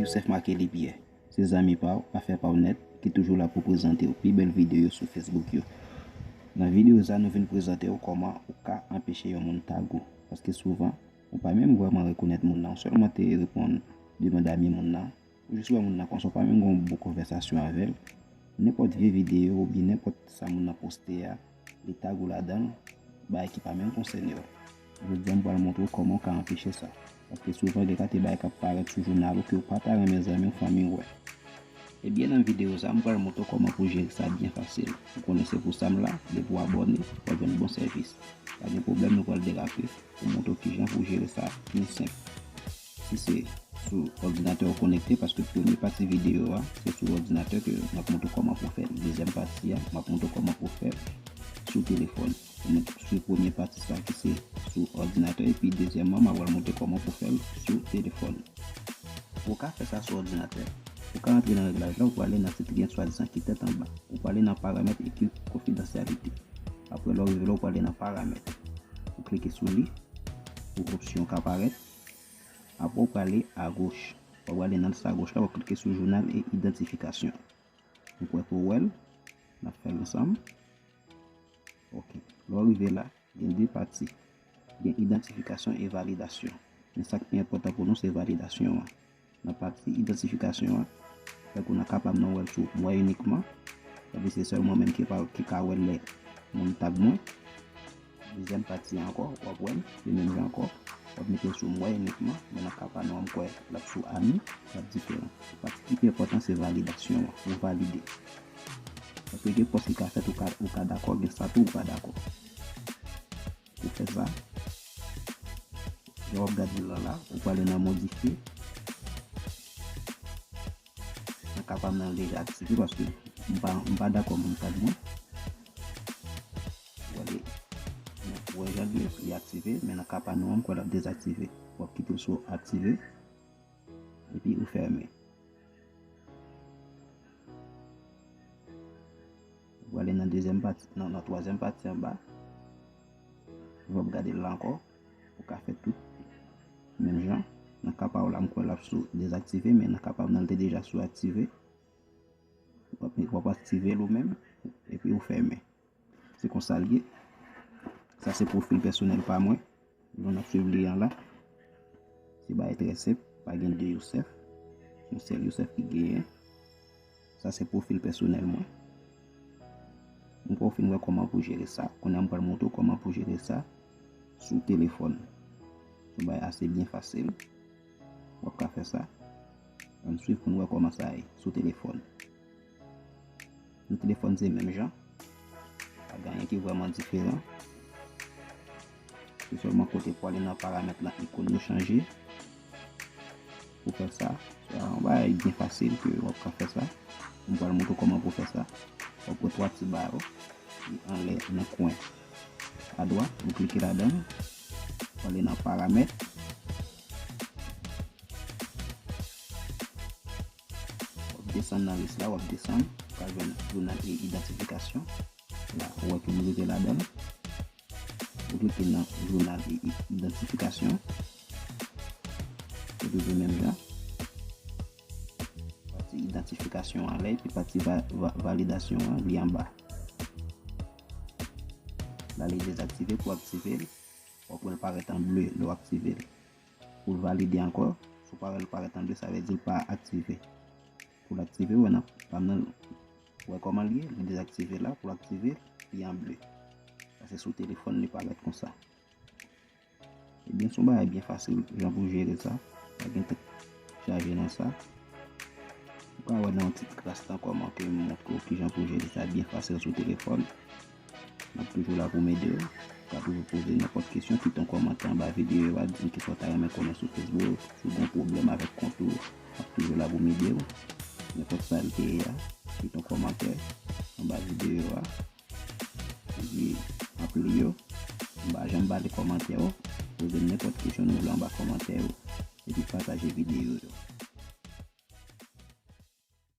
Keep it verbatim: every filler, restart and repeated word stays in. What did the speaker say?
Youssef Marqué Libier. Se zanmi pa w, afè pa w nèt, ki toujou la pou prezante w pi bèl videyo sou Facebook yo. Nan videyo sa, nou vin prezante w kòman ou ka anpeche yon moun tag ou. Paske souvan, ou pa menm vrèman rekonèt moun nan, ou sèlman te reponn demann ami moun nan, ou jis wè moun nan konsa, ou pa menm gen yon bon konvèsasyon avè l. Nenpòt vye videyo oubyen nenpòt sa moun nan poste a, li tag ou ladan l, bagay ki pa menm konsène w. Jodi a, m pral montre w kòman w ka anpeche sa. Paske souvan, gen kate bagay k ap parèt sou jounal ou ke w pa ta renmen zanmi w, fanmi w wè. Ebyen, nan videyo sa, m pral montre w kòman pou jere sa byen fasil. Ou konnen se pou sa m la, depi w abòne, w ap jwenn bon sèvis. Pa gen pwoblèm, nou pral derape pou montre w kijan pou jere sa byen senp. Si se sou òdinatè w konekte, paske premye pati videyo a, se sou òdinatè ke m ap montre w kòman pou fè l. Dezyèm pati a, m ap montre w kòman pou fè l sou telefòn. Mwen sou premye pati sa ki se sou òdinatè, epi dezyèmman, m ap pral montre kòman pou fè l sou telefòn. Pou w ka fè sa sou òdinatè, ou ka antre nan reglaj la, ou prale nan tit ki gen swadizan ki tèt anba. Ou prale nan paramèt epi konfidansyalite. Apre lè w rive la, ou prale nan paramèt. Ou klike sou li, pou opsyon ka parèt. Apre ou prale agoch. Ou prale nan sa agoch la, ou klike sou jounal e idantifikasyon. Ou kwè ke w wè l, n ap fè l ansanm. Ok. Lè w rive la, gen de pati. Gen idantifikasyon e validasyon. Men sa k pi enpòtan pou nou, se validasyon an. Nan pati idantifikasyon an, fèk ou nan ka pa m nan wè l sou mwen inikman. Epi se sèl mwen menm ki pa, ki ka wè l lè moun tag mwen. Dezyèm pati a ankò, w ap wè l, se menm jan ankò. W ap mete l sou mwen inikman, men nan ka pa nou an, m kwè l ap sou ami, l ap diferan. Pati ki pi enpòtan, se validasyon an, ou valide. Paske gen pòs ki ka fèt, ou ka, ou ka dakò, gen sa tou ou pa dakò. Pou fè sa, jan w ap gade l la, ou prale nan modifye. Nan ka pa m nan deja aktive paske m pa, m pa dakò moun tag mwen. Ou wè li, ou wè jan l ye, li aktive, men nan ka pa nou an, m kwè l ap dezaktive. W ap kite l sou aktive, epi ou fèmen. Ou prale nan dezyèm pati, nan, nan twazyèm pati anba. W ap gade l la ankò. Ou ka fè tout menm jan. Nan ka pa w la, m kwè l ap sou dezaktive, men nan ka pa m nan, l te deja sou aktive. W ap, w ap aktive l ou menm, epi ou fèmen. Se konsa l ye. Sa se pwofil pèsonèl pa mwen. Jan n ap swiv li an la. Se bagay trè senp, pa gen de Youssef. Se yon sèl Youssef ki genyen. Sa se pwofil pèsonèl mwen. Mwen pa w fin wè kòman pou jere sa. Kounye a m pral montre w kòman pou jere sa sou telefòn. Se yon bagay ase byen fasil. W ap ka fè sa. Ann swiv pou n wè kòman sa ye sou telefòn. Nan telefòn se menm jan. Pa gen anyen ki vrèman diferan. Se sèlman kote pou ale nan paramèt lan ikòn yo chanje. Pou fè sa, se yon bagay byen fasil ke w ap ka fè sa. M pral montre w kòman pou fè sa. W ap pran twa ti ba yo ki anlè nan kwen adwat, ou klike ladan l, ou ale nan paramèt. W ap desann nan lis la, w ap desann, ou ka jwenn jounal e idantifikasyon. La, ou wè ke m rive ladan l. Ou klike nan jounal e idantifikasyon. Se toujou menm jan. Pati idantifikasyon an anlè, epi pati va, va, validasyon an, li anba. La, li dezaktive, pou aktive l, w ap wè l parèt an ble lè w aktive l. Pou l valide ankò, si w pa wè l parèt an ble, sa vle di l pa aktive. Pou l aktive, w wè nan pa m nan, w wè kòman l ye, li dezaktive la, pou l aktive, li an ble. Sa se sou telefòn, li parèt konsa. Ebyen, se yon bagay byen fasil, jan pou jere sa. Pa gen tèt chaje nan sa. Ou ka wè nan yon ti kras tan kòman ke m montre w kijan pou jere sa byen fasil sou telefòn. M ap toujou la pou m ede w. Ou ka toujou poze nenpòt kesyon, kite yon kòmantè anba videyo a, di m kisa w ta renmen konnen sou Facebook, si w gen yon pwoblèm avèk kont ou, m ap toujou la pou m ede w. Nenpòt sa l te ye a, kite yon kòmantè anba videyo a. Epi, m ap li yo. M pa janm pa li kòmantè yo. Poze m nenpòt kesyon nou vle anba kòmantè yo. Epi pataje videyo yo.